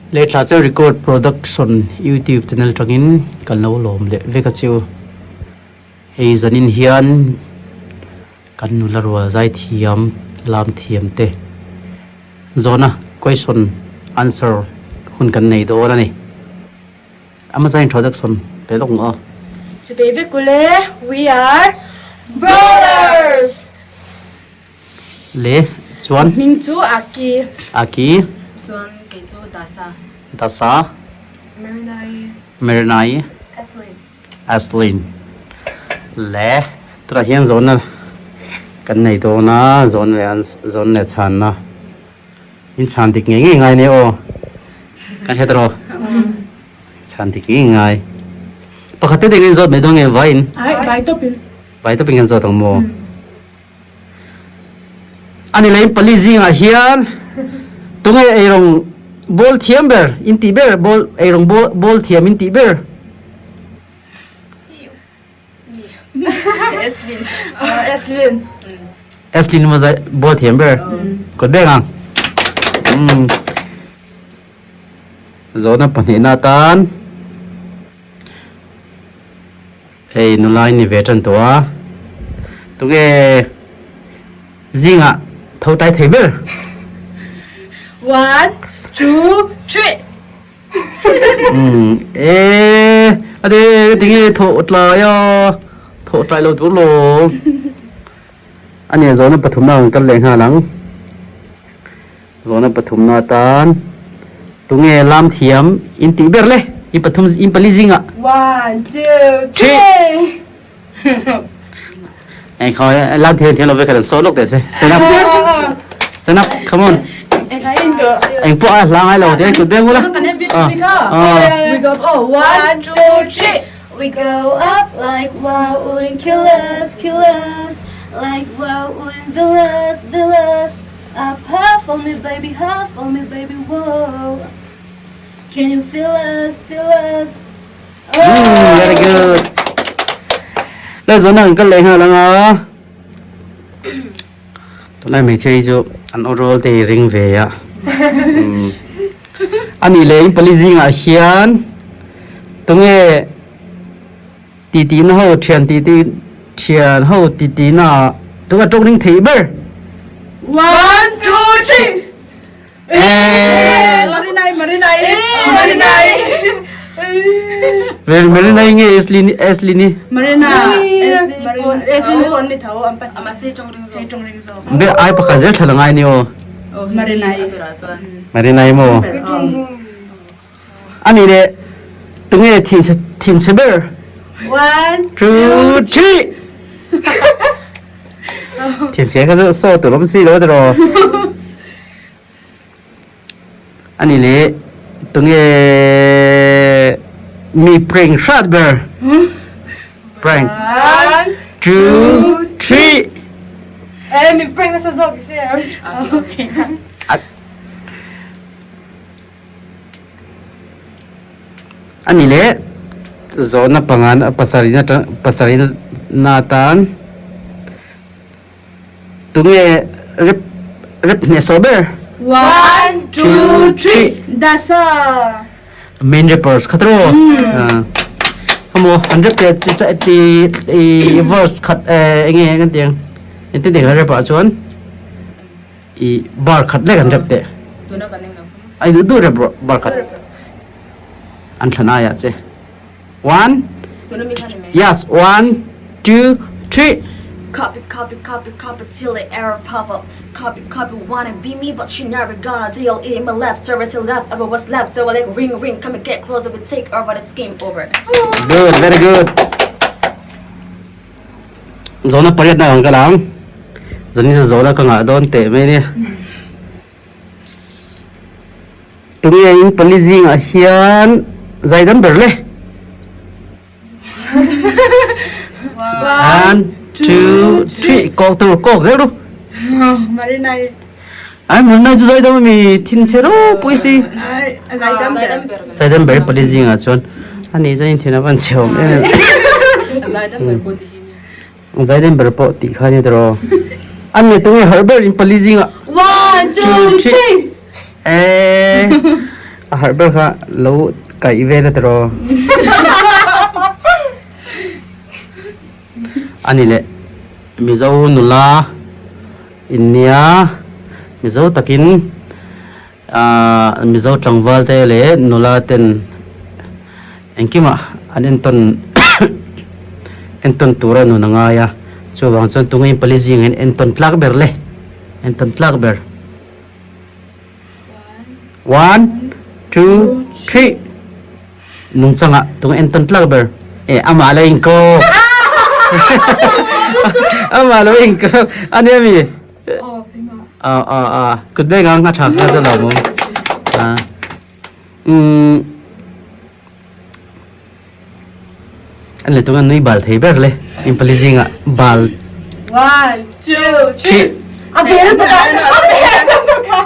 Lehthla chu Record Production YouTube channel atangin kan lo lawm leh vek a chu. Hei zanin hian kan nula rual zaithiam lam thiam te zawhna question answer hun kan nei dawn a ni. Amazon introduction pe lawk ang aw. Chubei vek ule, we are Brawlers! Le, chuan? Hming chu Aki. Aki. Chuan kei chu Dasa. Dasa. Marinai. Marinai. Aslin. Aslin. Le, tunah hian zawhna kan nei dawn a, zawhna leh zawhna leh chhanna. In chhan dik ngei ngei ngai nia aw. Kan hre tawh. Chhan dik ngei ngai. Pakhat te ding in zawt mai dawn nge vai in? Ai, vai tawp in. Vai tawp in kan zawt ang maw? Ani leh in pali zingah hian tunge eirawng bawl thiam ber in tih ber bawl eirawng bawl thiam in tih ber? Eslin. Eslin. Eslin maw zai ball thiam ber. Kawt beng ang. Um. Zawhna pahnihna atan hei nula in ni ve tan tawh a. Tunge zingah tho tai thei ber? One, two, three. E ade tinge tho tlai a tho tlai lo tur lo ani zawhna pathumna ang kal leh nghal ang zawhna pathumna atan tunge lam thiam in tih ber le in pathum in pali zingah 1 2 3 Eng khawi lam thiam thiam lo ve khan saw lawk teh se stand up stand up come on eng pawh a hla ngai lo te kut beng ula we go oh one two three We go up like wow, wouldn't kill us, kill us. Like wow, wouldn't bill us, bill us. Up half on me, baby, half on me, baby, whoa. Can you feel us, feel us? Very good. Le zona ang kal leh nghal anga. Tunlai hmeichhia hi chu an aw rawl te hi ring ve a. Ani leh in pali zingah hian tunge titi na ho thian titi thian ho titi na tunge tawng ring thei ber? One, two, three. Marinai, Marinai, Marinai. Marinai nge Eslin Eslini? Marina. Eslin pon ni tho am pat ama se chong ring zo. Chong ring zo. Be ai pakha zel thala ngai ni o. Marinai. Marinai mo. Ani le tunge thin che thin che ber. One, two, three. Thin che kha chu so tur awm si lo tiraw. Ani leh tunge mi prank hrat ber? Prank. One, two, three. Eh, mi prank nasa zawk i hria em? Ani leh zawhna panga pasarihna pasarihna atan Tunge rep rep hnehsawh ber? One, two, three. Dasa. Main rappers kha tro. Hamo an rap te chi cha ti i verse khat enge ngan tiang. Ente ding rap ah chuan i bar khat lek an rap te. Ai du du rap bar khat. An thlan ai ah che. One. Yes, one, two, three. Copy, copy, copy, copy till the error pop up. Copy, copy, wanna be me, but she never gonna deal. Eating my left, service and left, over what's left. So I like ring, ring, come and get closer, we take over this game over. Good, very good. Zona pariat na ang kalang. Zani sa zona ka nga doon te mai ni. Tunge in pali zingah hian zaidam ber le. One, two, three, kawk tur kawk zel ru. Marinai. Ai marinai chu zaidam ami thin chhe ropui si. Ai zaidam ber. Zaidam ber pali zingah chuan ani chuan in thin a van chhe awm em em. Zaidam ber pawh ti hi ni. Zaidam ber pawh tih kha ni tawh. Ani tunge harh ber in pali zingah. One, two, three. Eh. A harh ber kha lo kaih vel a tiraw. A ni leh Mizo nula in nia Mizo takin ahh Mizo tlangval te leh nula ten engkimah an entawn entawn tur a nun a ngai a chuvang chuan tunge in pali zingah hian entawn tlak ber le entawn tlak ber. One, two, three. Nungchanga tung en ton tlak ber. E ama lo in ko. Ama lo in ko. Ani ami. Oh, phima. A a a. Kut be ngang a tha kha za lo mo. A. Um. An le tunga nui bal thei ber le. In pali zinga bal. One, two, three. A bel to ka. A bel to ka.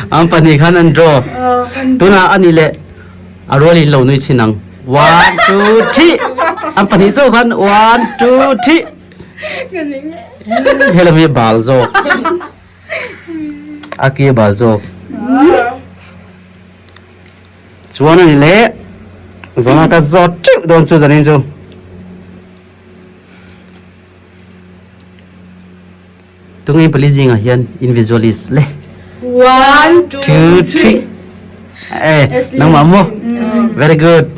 Ang pahnih khan an draw. Tuna ani le a rual in lo nui chin ang. One, two, three. An pahnih chauh khan one, two, three. Helam hi bal zawk. A ki bal zawk. Chuan a ni leh zawna ka zawt teuh dawn chu zanin chu. Tunge pali zingah hian in visualist le. One, two, three. Eh, nangmah maw? Very good.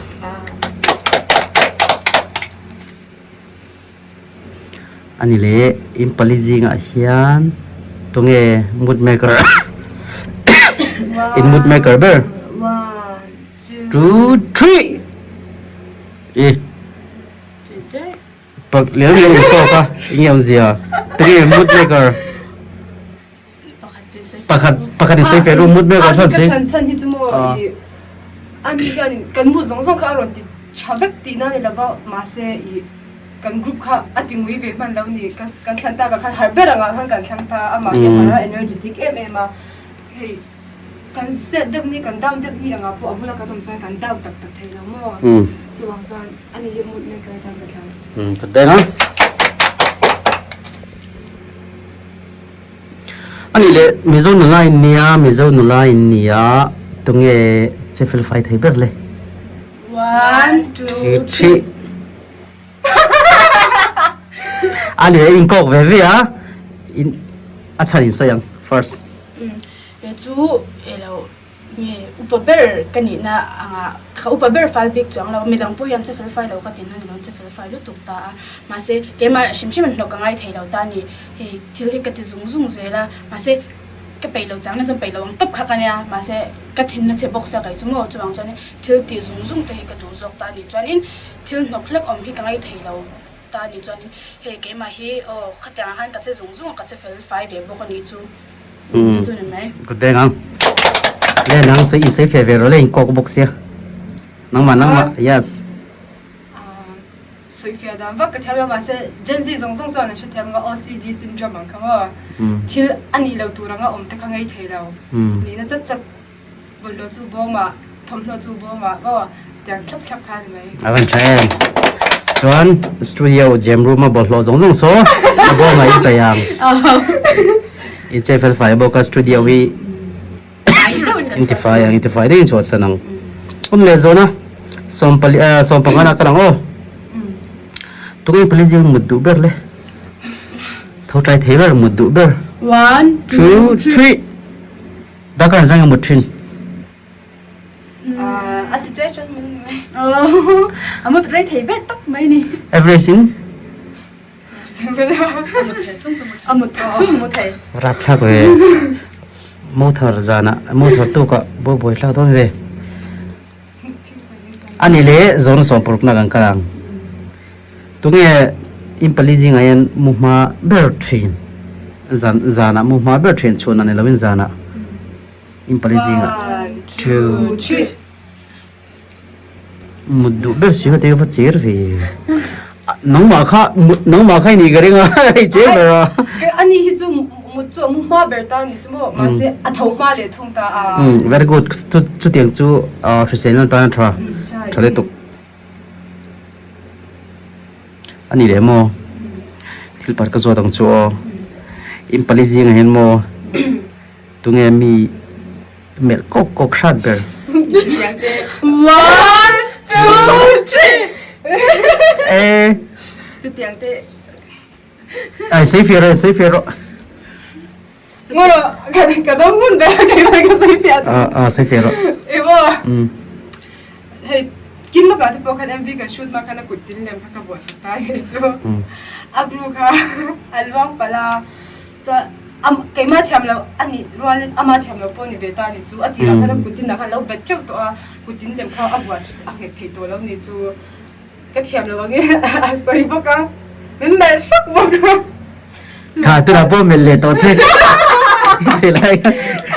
Ani leh in pali zingah hian tunge mood maker in mood maker ber two three e pak lian lian in tawk a eng nge awmzia tunge mood maker pakhat pakhat in sawi fe ru mood maker chhan si Ka chhan chhan hi chu maw i ani hian kan mood zawng zawng kha a rawn ti tha vek tihna a ni lova mahse i kan group kha a ti ngui ve hman lo ni ka kan thlan tak ah khan harh ber angah khan kan thlang ta amah hi a harh a energetic em em a hei kan set deuh ni kan down deuh ni angah pawh a bula kan awm chuan kan down tak tak thei lo maw chuvang chuan ani hi mood maker atan ka thlang. Ka deng a. Ani leh Mizo nula in nia Mizo nula in nia tunge che fel fai thei ber le. One two three. A ni e in kawk ve ve a in a chhan in sawi ang first. He chu elo nge upa ber ka nihna anga ka upa ber fal bik chuang lo midang pawh hian che fel fai lo ka ti na ni lo che fel fai lutuk ta a mahse keimah hrim hrim an hlawk ka ngai thei lo ta a ni hei thil hi ka ti zung zung zel a mahse ka peih lo chang na chuan peih lo ang tawp kha ka nia mahse ka thinna che bawk sia kei chu maw chuvang chuan thil tih zung zung te hi ka duh zawk ta a ni chuanin Thil hnawk hlek awm hi ka ngaih thei lo ta a nih chuanin hei keimah hi aw khatiangah khan ka che zung zung a ka che fel fai ve bawk a nih chu chu chu ni mai. Good beng ang. Le nang sawi in sawi fe ve rawh le in kawk bawk sia. Nangmah nangmah yes. Sawi fia dan vak ka thiam lo mahse Gen Z zawng zawng chuan an hrethiam ang a OCD syndrome ang kha maw. Thil a nih lo tur anga awm te kha ngaih thei lo. Nihna chat chat Bawlhhlawh chu bawmah, thawmhnaw chu bawmah aw tiang thlap thlap kha a ni mai. A van tha em. Chuan studio gem room a bawlhhlawh zawng zawng saw a bawmah in paih ang. In che fel fai bawk a studio hi in ti fai ang in ti fai deuhin chhuahsan ang. Awm leh zawn a sawmpali sawmpanga na kal ang aw. Tunge police hian mut duh ber le. Tho tlai thei ber mut duh ber. One, two, three. Dakar zang a mut thin. A situation mai ni mai. A mut rei thei ber tak mai ni. Average in? A mut thei chung mut thei. Rapthlak ve. Motor zana motor tukah buai buai thlak dawn ve. Ani le zawn sawmpuruk na kan kal ang. Tunge in pali zingah hian mu hma ber thin zan zanah mu hma ber thin chhun a ni loin zanah in pali zingah two three mut duh ber si kha te va cher ve nangmah kha nangmah kha i nih ka ring a i cher ber a ani hi chu mut chu a mu hma ber ta ni chu maw mahse a tho hma leh thung ta a very good chu chutiang chu hriselna tan a tha tha lutuk. A ni leh maw? Thil pakhat ka zawt ang chu aw. In pali zingah hian maw tunge mi melh kawk kawk hrat ber? One, two, three. E. Chutiang te. Ai sei fiah rawh, sei fiah rawh. Ngawh rawh, ka ka dawng hmun ber a keimah ka sei fiah tawh. Ah, ah sei fiah rawh. Emaw. Hei kin lawkah te pawh khan MV kan shoot hma khan a kut tin lem kha ka buah sak ta a nih chu. A glue kha a luang palh a, chuan keimah thiam loh a nih rualin ama thiam loh pawh a ni ve ta a nih chu. A tirah khan a kut tinah khan a lo bet teuh tawh a, kut tin lem kha a vuah a nghet thei tawh lo a nih chu. Ka thiam loh angin a sawi bawk a, min melh hrep bawk a. Kha tunah pawh melh leh tawh che. I sawi lai kha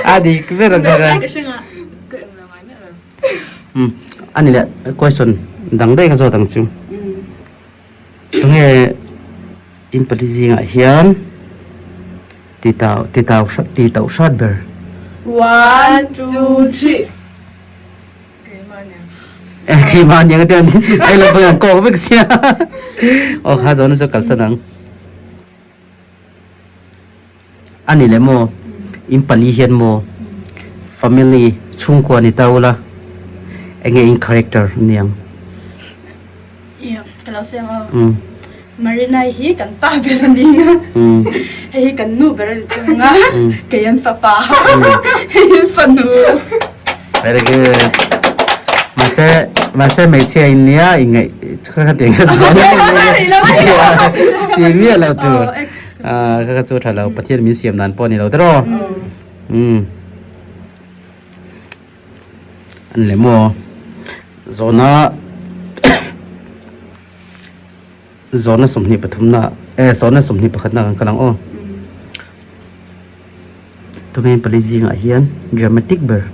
a dik ber ang kha. Ka hre ngah ka eng lo ngai miah lo. Um ani leh question dang daih ka zawt ang chu. Tunge in pali zingah hian ti tau ti tau ti tauh hrat ber. One, two, three. Keimah aniang te an ai lo bang an kawk vek sia. Aw kha zawhna chu kalsan ang. Ani le maw in pali hian maw family chhungkua ni ta ula enge in character aniang. Iya, ka lo sawi ang aw. Marina hi kan pa ber a ni a, hei hi kan nu ber a ni thung a, kei an fapa, hei an fanu. Very good. Mahse, mahse hmeichhia in nia i ngaih kha kha tiang kha zawn ti miah lo tur. Kha kha chu tha lo Pathian min siam dan pawh a ni lo tiraw. An leh maw zawhna zawhna 23 na eh zawhna 21 na kan kal ang aw tunge pali zingah hian dramatic ber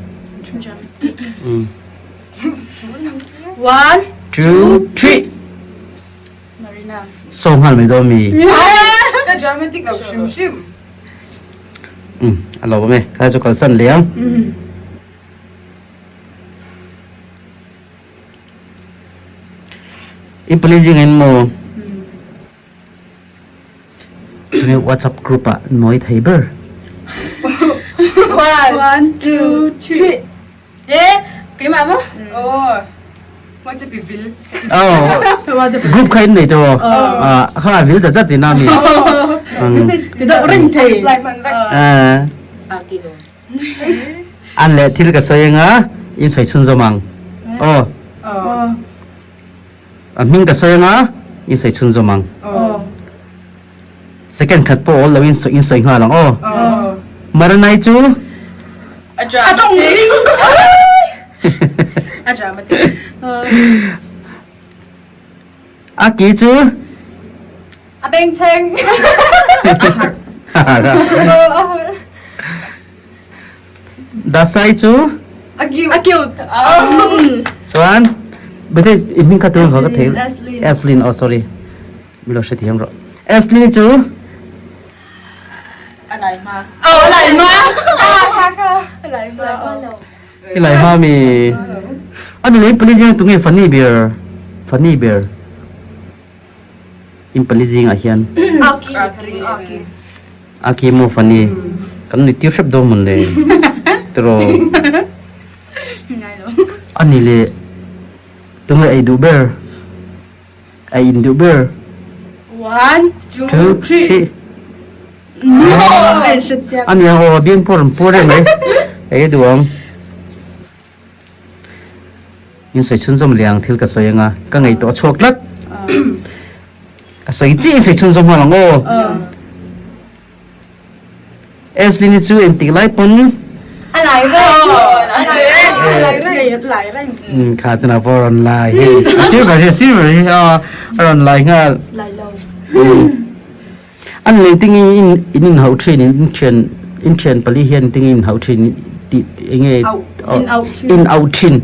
One, two, three. Marina. Saw nghal mai dawn mi. Ka dramatic lo hrim hrim. Um a lo awm e kha chu kalsan leh ang. I police zingah in maw tunge whatsapp group ah nawi thei ber. One, two, three. E keimah maw? Aw WhatsApp i vil. Aw group kha in nei tawh aw. Ah kha a vil zat zat tina mi. Message Ti deuh reng thei. Reply hman vek. Ah. A kilo. An leh thil ka sawi anga in sawi chhunzawm ang. Aw. Aw. A hming ka sawi anga in sawi chhunzawm ang. Aw. Second khat pawh awl lo in sawi in sawi nghal ang aw. Aw. Maranai chu. A dramatic. A dramatic. A ki chu. A bengchheng. A harh. A harh. Dasai chu. A cute. A cute. Chuan Bete i hming kha tur ka thei. Ashlyn. Ashlyn oh sorry. Mi lo hrethiam rawh. Ashlyn chu. A lai hma. Oh a lai hma. A lai hma lo. I lai hma mi. Ani leh pali zingah tunge funny ber? Funny ber. In pali zingah hian. Aki Aki. Aki maw funny. Kan nui tir hrep dawn mawn le. Tiraw. Ani leh tunge ei duh ber? Ei in duh ber? One, two, three. Ani ang aw biang pawh rawn pur em mai. Ei duh ang. In sawi chhunzawm leh ang thil ka sawi anga ka ngaihtuah chhuak tlat. Ka sawi chiah in sawi chhunzawm nghal ang aw. Ashley ni chu engtik lai pawn A lai reng. A lai reng. A lai reng. A lai reng. Kha tuna pawh a rawn lai hei. A silver hi a silver hi a rawn lai nghal. Lai lo. An lei tingin in in hauh thin in thian in thian pali hian tingin in hauh thin tih enge In auh thin. In auh thin.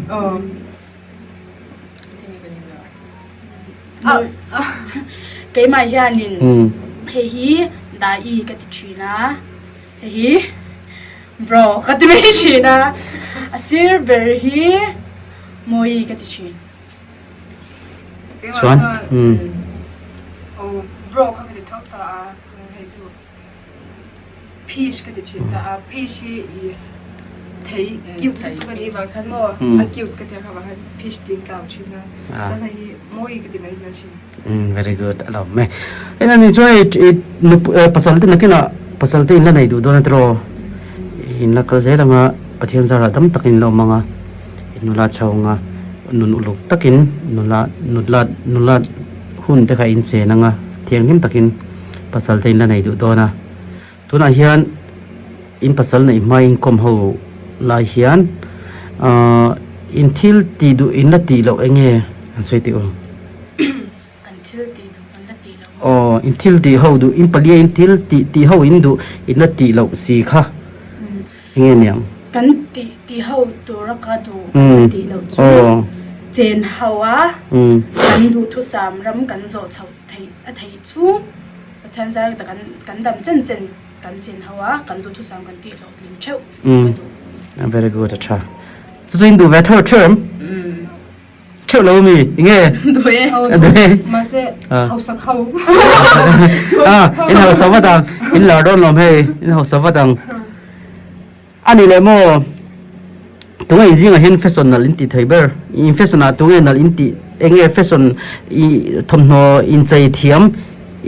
Keimah hianin hei hi Dai ka ti thin a, hei hi Bro ka ti mai thin a, a sir ber hi Mawi ka ti thin. Chuan Aw bro kha ka ti tho ta a hei chu Peach ka ti thin ta a Peach hi i. Thei cute lutuk a nih vang khan maw a cute ka tia kha vang khan peach tiin ka au thin a chuan hei hi mawi ka ti mai zel thin. Very good a lawm e. Eng a nih chuan i pasal te nakinah pasal te in la nei duh dawn a tiraw in la kal zel anga Pathian zarah dam tak in la awm anga in nula chho anga nun uluk takin nula nula nula hun te kha in chen anga thianghlim takin pasal te in la nei duh dawn a. Tunah hian in pasal neih hma in kawm ho lai hian ahh in thil tih duh in la tih loh eng nge an sawi tih u? Kan thil tih duh kan la tih loh. Aw in thil tih ho duh in palia in thil tih tih ho in duh in la tih loh si kha eng nge niang? Kan tih tih ho tura ka duh kan la tih loh chu chen ho a kan duhthusam ram kan zawh chhoh theih a theih chhung. Pathian zar ta kan kan dam chen chen kan chen ho a, kan duhthusam kan tih hlawhtling theuh ka duh. Very good a tha. Chu chu in duh ve theuh theuh em? Theuh lo mi enge? Duh e. Duh e. Mahse hausak ho. Ah, in hausa vat ang. In lar dawn lawm hei. In hausa vat ang. Ani leh maw tunge in zingah hian fashion nalh in tih thei ber in fashion ah tunge nalh in tih enge fashion ih thawmhnaw inchei thiam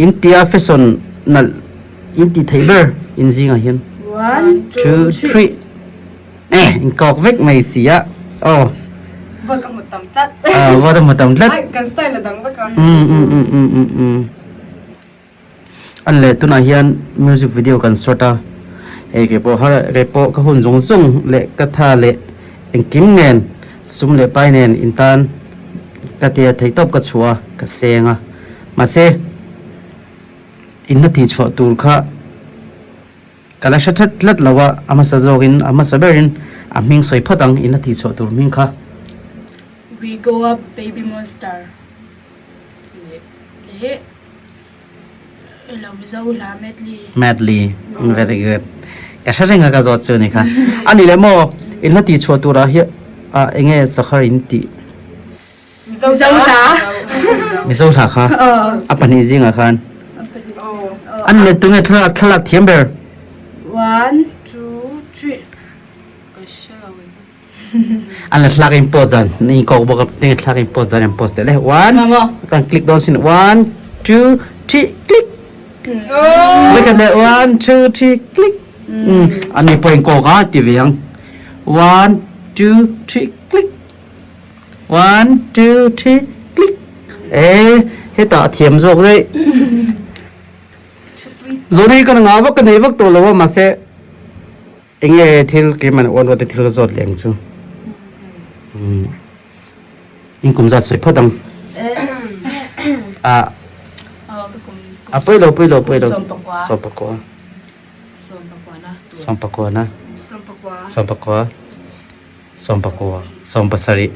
in tia fashion nalh in tih theih ber in zingah hian One, two, three eh in kawk vek mai si a aw Vote ka hmu tam tlat ah vote a hmu tam tlat Ai kan style a dang vek a An leh tunah hian music video kan shot a, hei kei pawh har kei pawh ka hun zawng zawng leh ka tha leh engkim nen sum leh pai nen in tan ka tia theih tawp ka chhuah a ka seng a mahse inna tih chhuah tur kha ka la hre that tlat lo a, a hmasa zawkin a hmasa berin a hming sawi phawt ang inna tih chhuah tur hming kha. We go up baby monster. Leh elo Mizo hla medley. Medley very good. Ka hre reng a ka zawt chu ni kha. Ani leh maw in hla tih chhuah turah hian ah enge sakhar in tih? Mizo hla. Mizo hla kha a pahnih zingah khan. Ani leh tunge thlalak thlalak thiam ber? One, two, three. Ka hre lo kei chu. An la thlak in post dan in kawk bawk a tinge thlak in post dan an post leh one kan click dawn sin one two three click wait kan leh one two three click an ni pawh in kawk a ti ve ang one two three click one two three click e hetah a thiam zawk daih zawhna hi ka ngah vak ka nei vak tawh lo a mahse Enge thil keimah uan ruat te thil ka zawt leh ang chu. In kum zat sawi phawt ang. A a pawi lo pawi lo pawi lo. Sawmpakua. Sawmpakua na. Sawmpakua. Sawmpakua. Sawmpasarih.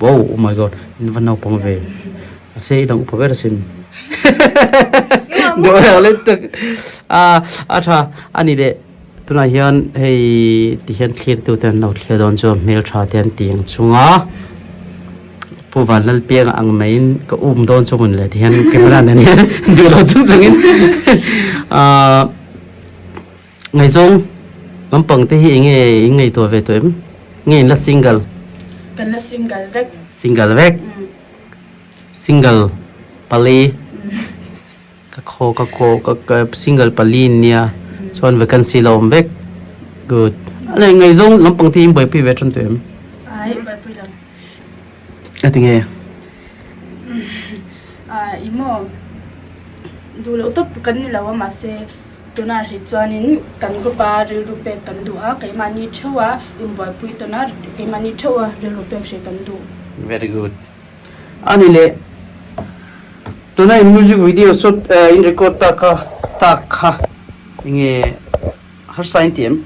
Wow oh my god in va naupang ve. Mahse i dang upa ber asin. Duh lo lutuk. A a tha ani leh. Tunah hian hei ti hian thlirtu te an lo thlir dawn chu a hmeltha te an ti ang chung a Pu Vanlalpianga ang maiin ka um dawn chu mun leh ti hian camera nen hian duh lo chung chungin ahh ngaihzawng lampang te hi eng nge in ngaihtuah ve tawh em nge in la single Kan la single vek single vek single pali. Ka khaw ka khaw ka ka single pali nia chuan vacancy la awm vek good a leh ngaihzawng lampang te hi in buaipui ve tan tawh em? Ai buaipui lo. A ti nge? Ah i maw duh loh tawp kan ni lo a mahse tunah hrih chuanin kan group a rilru pek kan duh a keimahni theuh a inbuaipui tawn a keimahni theuh a rilru pek hrih kan duh. Very good. A ni leh tuna in music video shoot in record tak kha tak kha enge harsa in ti em?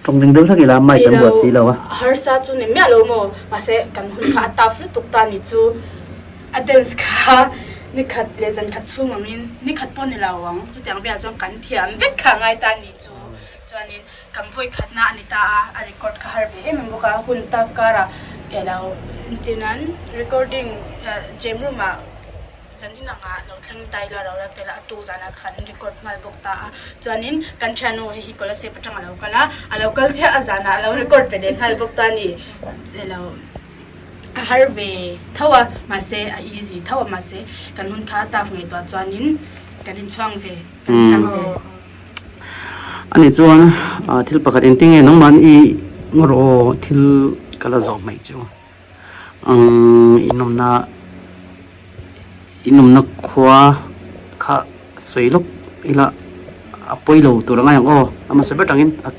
Tawng ring deuh hlak ila mic an buat si lo a. Harsa chu ni miah lo maw mahse kan hun kha a tough lutuk ta ni chu a dance kha ni khat leh zan khat chhung angin ni khat pawh ni lo ang chutiang velah chuan kan thiam vek kha a ngai ta ni chu chuanin Kan vawi khatna a ni ta a, a record kha har ve em em bawk a, hun tough karah kei lo entir nan recording gym room ah Zan in anga lo thleng ta ila lo rel ta ila a tuk zanah khan record nghal bawk ta a chuanin kan thiannu hei hi Kolasib atang alo kal a a lo kal chiah a zanah alo record ve leh nghal bawk ta a ni elo a har ve tho a mahse a easy tho a mahse kan hun kha tough ngaihtuah chuanin kan inchhuang ve kan thiam ve. Ani chuan thil pakhat engtin nge nangmahni i ngawr aw thil ka la zawh hmaih chu. Inawmna inawmna khua kha sawi lawk ila a pawi lo tur a ngai ang aw a hmasa ber tangin a.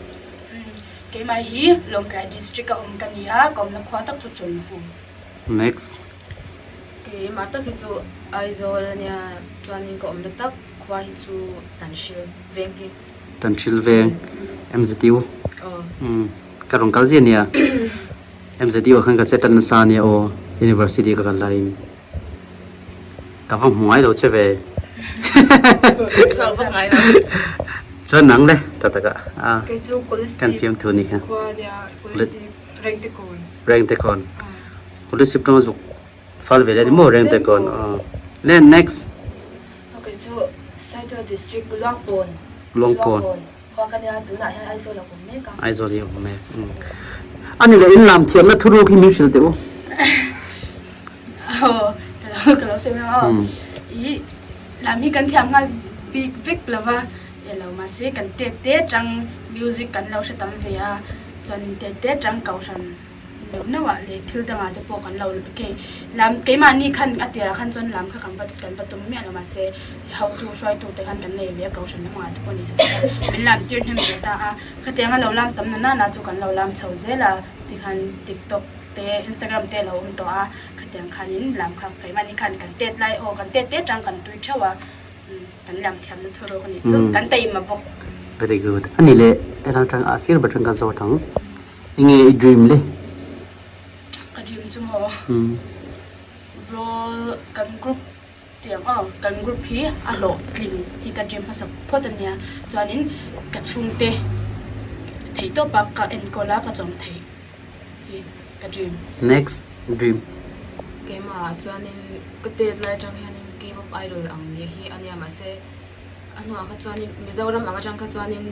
Keimah hi Lawngtlai district a awm ka ni a, ka awmna khua tak chu Chawlhnu. Next. Keimah tak hi chu Aizawl ania chuanin ka awmna tak khua hi chu Tanhril veng hi. Tanhril veng MZU. Aw. Ka rawn kal zia nia. MZU ah khan ka che tan nasa ania aw, University ka kal laiin ka va hmu ngai lo che ve. Chhuak vak ngai lo. Chuan nang le ta taka a Kei chu kan Kolasib fiamthu ni kha. khua ania Kolasib Rengtekawn. Rengtekawn. Kolasib tanga zuk fal ve le ni maw Rengtekawn aw. Le next. Kei chu Saitual District Luangpawn. Luangpawn. Khua ka nia tunah hian Aizawl a awm mek a. Aizawl hi a awm mek. Ani leh in lam thiamna thuruk hi min hrilh teh u. Aw ka lo ka lo sawi mai ang aw. I lam hi kan thiam nghal bik vek lo va, elo mahse kan tet te atang music kan lo hre tam ve a, chuanin tet te atang kohhran Neuh neuh ah leh thil dangah te pawh kan lo kei lam keimahni khan a tirah khan chuan lam kha kan va kan va tum miah lo mahse hotu hruaitu te khan kan nei ve a kohhran lamah te pawh ni se min lam tir hnem ve ta a khatiang a lo lam tam na nana chu kan lo lam chho zel a tikhan tiktok te instagram te a lo awm tawh a khatiang khanin lam kha keimahni khan kan tet lai aw kan tet tet tang kan tui theuh a kan lam thiam na thu rawk a nih chu kan taima bawk. Very good. Ani leh helang tang ah sir batang ka zawt ang. Enge i dream le? Ka dream chu maw? Bro kan group tiang aw kan group hi a hlawhtling hi ka dream hmasa phawt a nia chuanin ka chhungte theih tawp a ka enkawl a ka chawm theih hi ka dream. Next dream. Keimah ah chuanin ka tet lai atang hianin K-pop idol ang nih hi a nia mahse A hnuah kha chuanin Mizoram ang atang kha chuanin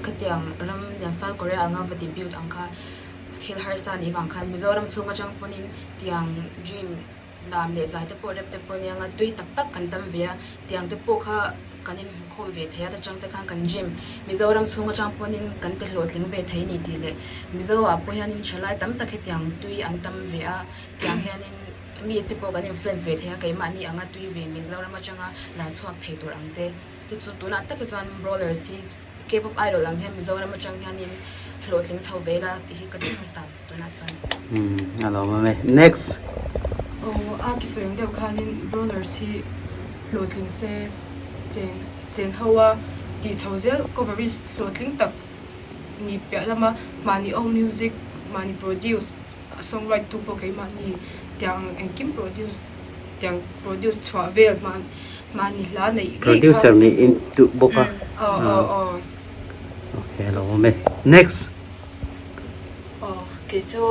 khatiang ram lian South Korea anga va debut ang kha thil harsa anih vang khan Mizoram chhung atang pawnin tiang dream lam leh zai te pawh rap te pawh nia nga tui tak tak kan tam ve a tiang te pawh kha kan inhmukhawm ve thei a ta chang te khan kan dream Mizoram chhung atang pawnin kan ti hlawhtling ve thei a ni tih leh Mizo ah pawh hianin thalai tam tak hetiang tui an tam ve a tiang hianin. Mi te pawh kan influence ve thei a, keimahni anga tui ve Mizoram atanga la chhuak thei tur ang te. Chu chu tunah tak hi chuan brawlers hi K-pop idol ang hian Mizoram atang hianin hlawhtling chho ve ila tih hi ka duhthusam tunah chuan. Umm a lawm awm e. Next. Aw a ki sawi ang deuh khanin brawlers hi hlawhtling se chen chen ho a tih chho zel coverage hlawhtling tak ni piah lama mahni own music mahni produce A songwrite tu pawh keimahni tiang engkim produce tiang produce chhuah vel hman mahni hla neih ngei kha. Producer nih in duh bawk a. Aw aw aw. Okay a lo awm e. Next. Aw kei chu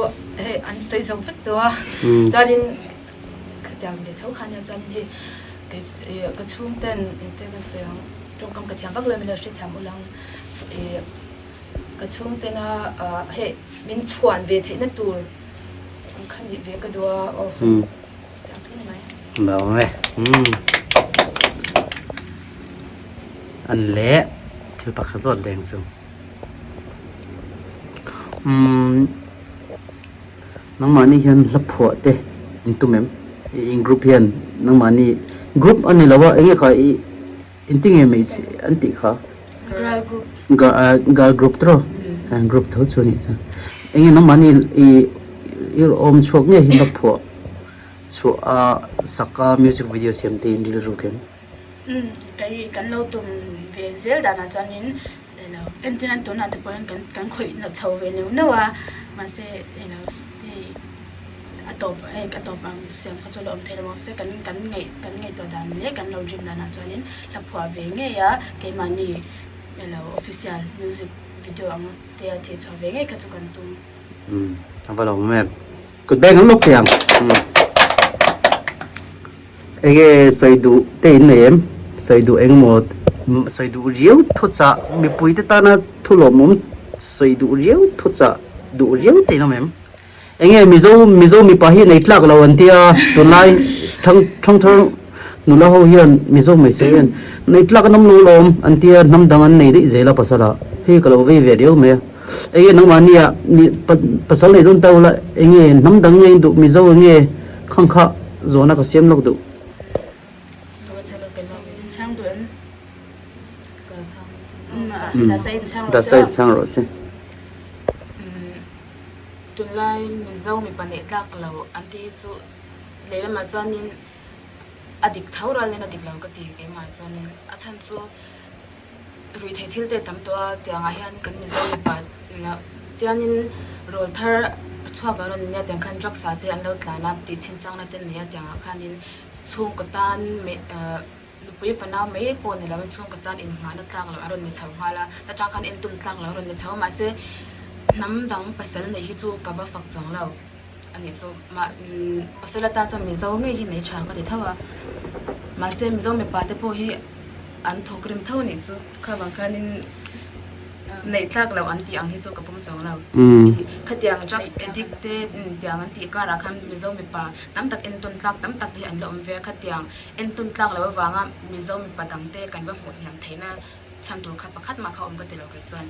hei an sawi zo vek tawh a chuanin khatiang ve tho kha nia chuanin hei kei ka chhungten engte ka sawi ang tawngkam ka thiam vak lo emaw hrethiam ulang ih. Ka chhungtena hei min chhuan ve theihna tur ang kha nih ve ka duh a aw tiang chu ni mai. Lo e. An leh thil pakhat zawt leng chu. Umm nangmahni hian hla phuah te in tum em? In group hian nangmahni group a ni lo a enge kha i Engti nge hmeichhe an tih kha? Girl group. Girl group tawh group tho chu anih chuan enge nangmahni i i awm chhuak nge hi la phuah chhuah a sak a music video siam te in rilru khem? Umm kei kan lo tum ve zel danah chuanin elo entir an tunah te pawh hian kan kan khawih chho ve neuh neuh a mahse elo hei A tawp hei a tawp ang siam kha chu la awm thei lo mahse kan kan ngaih kan ngaihtuah dan leh kan lo dream danah chuanin hla phuah ve ngei a keimahni elo official music video ang te a tih chhuah ve ngei kha chu kan tum. Umm a va lo awm em kut beng ang lawk thei ang umm. Enge sawi duh te in nei em? Sawi duh eng maw? Sawi duh riau thuchah mipui te tana thu lawmawm sawi duh riau thuchah duh riau te in awm em? Enge Mizo Mizo mipa hi nei tlak lo an tia tunlai thang thangthar nula ho hian Mizo hmeichhe hian nei tlak an awm lo lawm an tia hnam dang an nei daih zel a pasal ah hei ka lo vei ve riau mai a enge nangmahni ah pasal nei dawn ta ula enge hnam dang nge in duh Mizo enge khang kha zawhna ka siam lawk duh. Dasai chhang rawh se. Tunlai Mizo mipa neih tlak lo an tih hi chu lehlamah chuanin a dik tho rualin a dik lo ka ti keimah chuanin a chhan chu ruihtheih thil te tam tawh a tiangah hian kan Mizo mipa tiangin rawl thar chhuak ang rawn nia tiang khan drugs ah te an lo tlan a tih chhin changna te an nei a tiangah khanin chhungkaw tan ahh Nupui fanau mai pawh ni loin chhungkaw tan innghahna tlak loh a rawn ni chho nghal a, ta chang khan entum tlak loh a rawn ni chho a, mahse hnam dang pasal neih hi chu ka va fak chuang lo a nih chu. Mah pasal atan chuan Mizo ngei hi nei tha ka ti tho a, mahse Mizo mipa te pawh hi an thawk rim tho a nih chu, kha vang khanin neih tlak loh an tih ang hi chu ka pawm chuang lo. Khatiang drugs addict te tiang an tih karah khan Mizo mipa tam tak entawn tlak tam tak te hi an la awm ve a, khatiang Entawn tlak loh avanga Mizo mipa dangte kan va hmuh hniam theihna chhan tur kha pakhat mah kha awm ka ti lo kei chuan.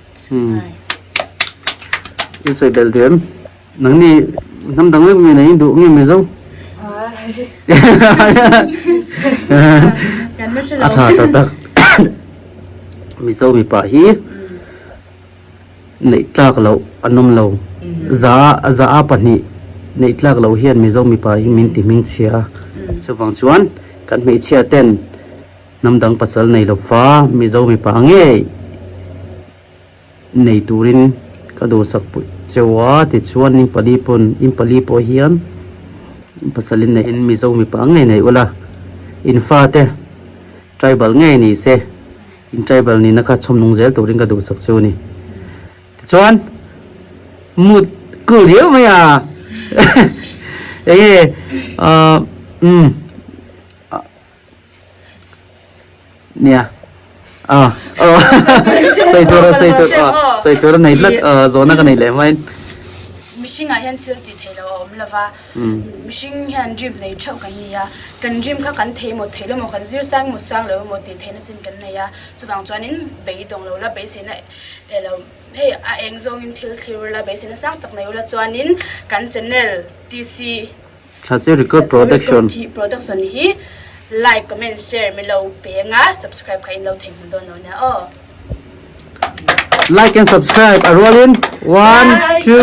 I sawi belh duh em? Nangni hnam dang vek mi nei duh nge Mizo? A tha tak tak. Mizo mipa hi Neih tlak loh an awm lo. Za za a pahnih neih tlak loh hian Mizo mipa hi min ti hming chhia a. Chuvang chuan kan hmeichhia ten hnam dang pasal nei lo fa Mizo mipa ngei nei turin ka duhsak pui cheu a. Tichuan in pali pawn in pali pawh hian pasal in neihin Mizo mipa ngei nei ula in fate tribal ngei ni se. In tribal nihna kha chhawm nung zel turin ka duhsak cheu a ni. Tichuan mut kul riau mai a enge ah umm nia ah aw sawi tur a sawi tur ah sawi tur a nei tlat ah zawhna ka nei leh hmain. Mihringah hian thil tih theih loh a awm lova. Mihring hian dream nei theuh kan ni a, kan dream kha kan thei emaw thei lo emaw, kan zir sang emaw sang lo emaw tih theihna chin kan nei a, chuvang chuanin beidawng lo la beiseina eh lo hei a eng zawngin thil thlir ula beiseina sang tak nei ula chuanin kan channel TC Thlache Record Production Production hi like comment share min lo peng a subscribe kha in lo theihnghilh dawn lo nia aw. Like and subscribe a rualin 1 2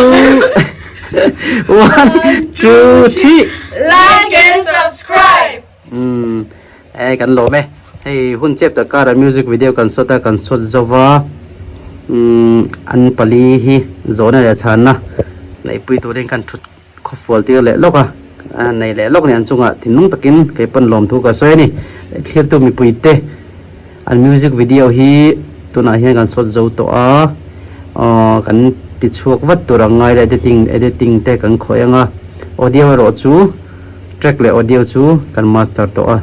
1 2 3 Like and subscribe um e kan lawm e hei hun chep tak kara music video kan shot a kan shot zova um an pali hi zawhna leh chhanna neihpui turin kan thut Khawfual tir leh lawk a, nei leh lawk nen chungah thinlung takin kei pawn lawmthu ka sawi a ni. Thlirtu mipuite an music video hi tunah hian kan sawt zo tawh a, aw kan ti chhuak vat tur ang ngai leh editing editing te kan khawih ang a, audio erawh chu track leh audio chu kan master tawh a,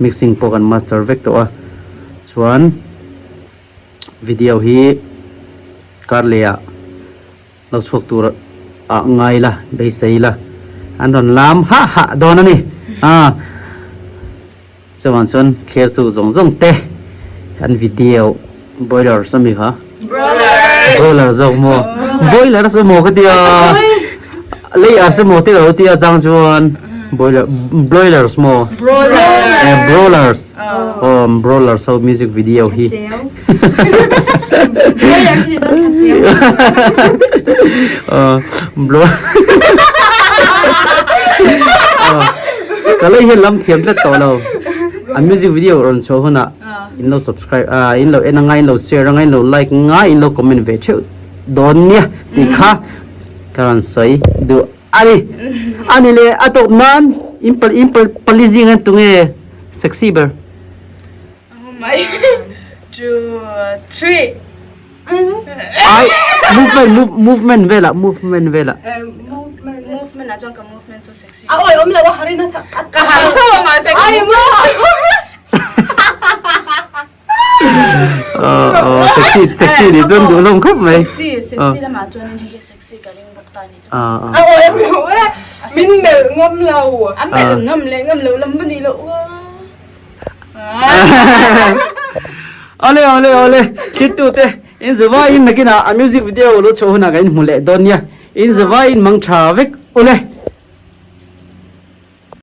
mixing pawh kan master vek tawh a, chuan video hi karleh ah. Lo chhuak tur ah ngai la, beisei la, an rawn lam hah hah dawn a ni. Aa chuan chuan thlertu zawng zawng te an video boilers a mi kha? Brawlers! Brawler zawk maw? Boilers emaw ka tia layers emaw te ka lo tia chang chuan boiler broilers maw? Brawlers! Eh brawlers! Aw brawlers ho music video hi. Ka lei hian lam thiam tlat tawh lo an music video rawn chhuah hunah in lo subscribe ah in lo en anga in lo share anga in lo like anga in lo comment ve theuh dawn nia tih kha ka rawn sawi duh a ni a ni leh a tawp nan in in pali zing an tunge sexy ber. Ai movement move movement velah movement velah. Movement. movement ah chuan ka movement chu sexy. A awi awm lo a harin a Ka har tho a mahse ka Ai maw! Oh, sexy sexy ni chuan duh lawm khawp mai. Sexy sexy lamah chuanin hei hi sexy ka ring bawk ta ni chu. A awi awm lo e, min melh ngam lo. A melh ngam leh ngam lo lam va ni loh a. Awle awle awle thlir te in zavaiin nakinah a music video lo chhuah hunah kan inhmu leh dawn nia. In zavaiin mang tha vek ule.